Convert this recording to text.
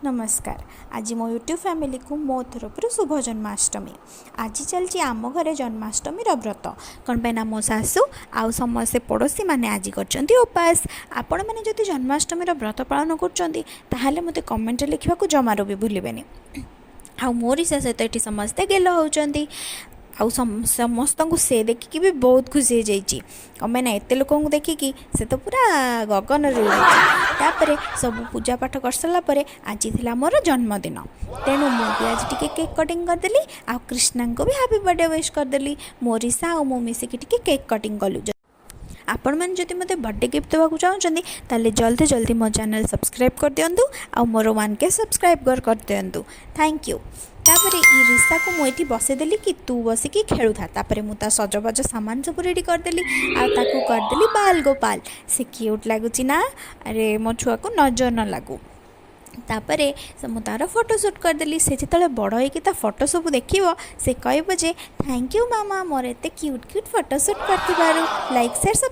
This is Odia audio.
ନମସ୍କାର। ଆଜି ମୋ ୟୁଟ୍ୟୁବ୍ ଫ୍ୟାମିଲିକୁ ମୋ ତରଫରୁ ଶୁଭ ଜନ୍ମାଷ୍ଟମୀ। ଆଜି ଚାଲିଛି ଆମ ଘରେ ଜନ୍ମାଷ୍ଟମୀର ବ୍ରତ। କ'ଣ ପାଇଁ ନା ମୋ ଶାଶୁ ଆଉ ସମସ୍ତେ ପଡ଼ୋଶୀମାନେ ଆଜି କରିଛନ୍ତି ଉପାସ। ଆପଣମାନେ ଯଦି ଜନ୍ମାଷ୍ଟମୀର ବ୍ରତ ପାଳନ କରୁଛନ୍ତି, ତାହେଲେ ମୋତେ କମେଣ୍ଟରେ ଲେଖିବାକୁ ଜମାରୁ ବି ଭୁଲିବେନି। ଆଉ ମୋ ରିସା ସହିତ ଏଠି ସମସ୍ତେ ଗେଲ ହେଉଛନ୍ତି ଆଉ ସମସ୍ତଙ୍କୁ ସେ ଦେଖିକି ବି ବହୁତ ଖୁସି ହେଇଯାଇଛି। କ'ଣ ପାଇଁ ନା ଏତେ ଲୋକଙ୍କୁ ଦେଖିକି ସେ ତ ପୁରା ଗଗନରେ ଉଡ଼ୁଛି। ତାପରେ ସବୁ ପୂଜା ପାଠ କରିସାରିଲା ପରେ ଆଜି ଥିଲା ମୋର ଜନ୍ମଦିନ। ତେଣୁ ମୁଁ ବି ଆଜି ଟିକେ କେକ୍ କଟିଂ କରିଦେଲି ଆଉ କୃଷ୍ଣାଙ୍କୁ ବି ହାପି ବର୍ଥଡ଼େ ୱିଶ୍ କରିଦେଲି। ମୋ ରିସା ଆଉ ମୁଁ ମିଶିକି ଟିକେ କେକ୍ କଟିଂ କଲୁ। ଆପଣମାନେ ଯଦି ମୋତେ ବର୍ଥଡ଼େ ଗିଫ୍ଟ ଦେବାକୁ ଚାହୁଁଛନ୍ତି, ତାହେଲେ ଜଲ୍ଦି ଜଲ୍ଦି ମୋ ଚ୍ୟାନେଲ୍ ସବସ୍କ୍ରାଇବ୍ କରିଦିଅନ୍ତୁ ଆଉ ମୋର 1K ସବସ୍କ୍ରାଇବର୍ କରିଦିଅନ୍ତୁ। Thank you. ତାପରେ ଇ ରିସାକୁ ମୁଁ ଏଠି ବସେଇଦେଲି କି ତୁ ବସିକି ଖେଳୁଥା। ତାପରେ ମୁଁ ତା ସଜବାଜ ସାମାନ ସବୁ ରେଡ଼ି କରିଦେଲି ଆଉ ତାକୁ କରିଦେଲି ବାଲ ଗୋପାଲ। ସେ କ୍ୟୁଟ୍ ଲାଗୁଛି ନା? ଆରେ, ମୋ ଛୁଆକୁ ନଜର ନ ଲାଗୁ। ତାପରେ ସେ ମୁଁ ତା'ର ଫଟୋ ସୁଟ୍ କରିଦେଲି। ସେ ଯେତେବେଳେ ବଡ଼ ହେଇକି ତା ଫଟୋ ସବୁ ଦେଖିବ, ସେ କହିବ ଯେ thank you ମାମା, ମୋର ଏତେ କ୍ୟୁଟ୍ କ୍ୟୁଟ୍ ଫଟୋ ସୁଟ୍ କରିଥିବାରୁ। Like, share.